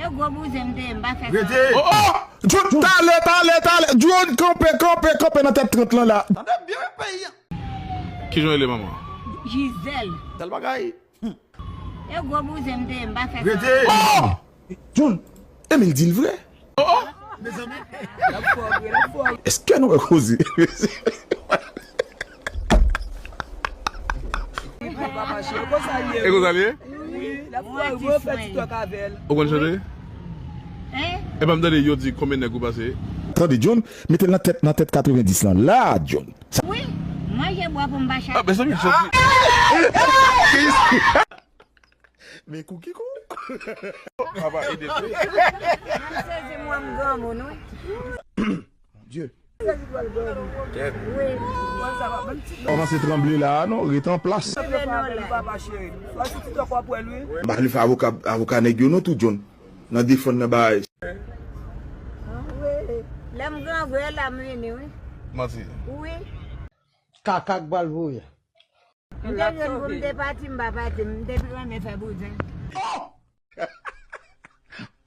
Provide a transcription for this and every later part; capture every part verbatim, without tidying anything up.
E gwo bouzen m te ye, m pa fè sa. Rete! Oh, oh! John, talè, talè, talè! John, kanpe, kanpe, kanpe nan tèt trant lan la! Tande byen peyi a! Kijan w rele, manman? Gisèle. Bèl bagay. E gwo bouzen m te ye, m pa fè sa. Rete! Oh! John, Emil di l vre. Oh, oh! Mezanmi. Èske nou wè koze? E konsa l ye? Wi, l ap fè refè TikTok avè l. Ou konn chante? Hein? E pa m tande yo di konbyen nèg ou pase? Tande, John, mete l nan tèt, nan tèt katrevendis lan. La, John. Wi, manje bwa pou m pa chape. Ah, mezanmi, soti. Men kou ki kou. Papa, ede m. M sezi mwen, m granmoun, wi. Mon Dieu. Kòmanse tranble la, non, ret an plas. Ba li fè avoka, avoka nèg yo non tou, John. Nan defann nan bagay. Lè m gran vre la m vini, wi. Manti. Wi. Kaka k pral voye. M te jwenn pou m te pati, m pa pati, m te pi renmen fè bouzen. Oh!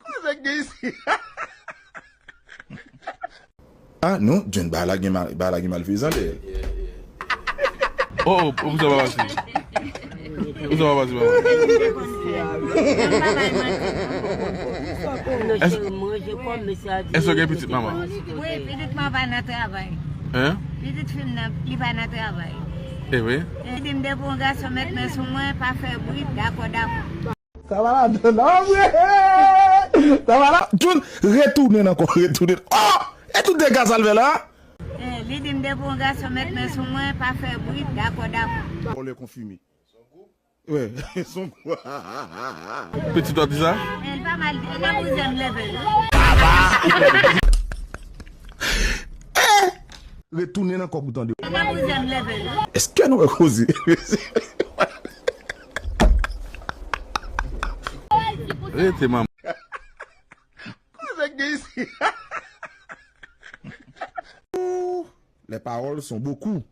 Koze k gen isi? Ah, non, John, bagay la gen mal, bagay la gen malfezan dèyè l. Oh, oh, oh, sa va pase. Ou sa va pase, papa? Èske w gen pitit, manman? Wi, pitit mwen pa nan travay. Hein? Pitit fi m nan, li pa nan travay. E vre? Li di m depi yon gason met men sou mwen, pa fè bri, dakò, dakò. Sa va ladan non, vre. Sa va la. John, retounen ankò, retounen. Oh! E tout dega sa l fè la? Eh, li di m depi yon gason met men sou mwen, pa fè bri, dakò, dakò. Vòlè konfime. Wè, son gwo. Pitit ou ap di sa? Eh, li pa mal, e nan bouzen m leve l. Retounen nan kòb ou tande. E nan bouzen m leve l. Èske nou wè koze? Rete, manman. Koze k gen isi? Les paroles sont beaucoup.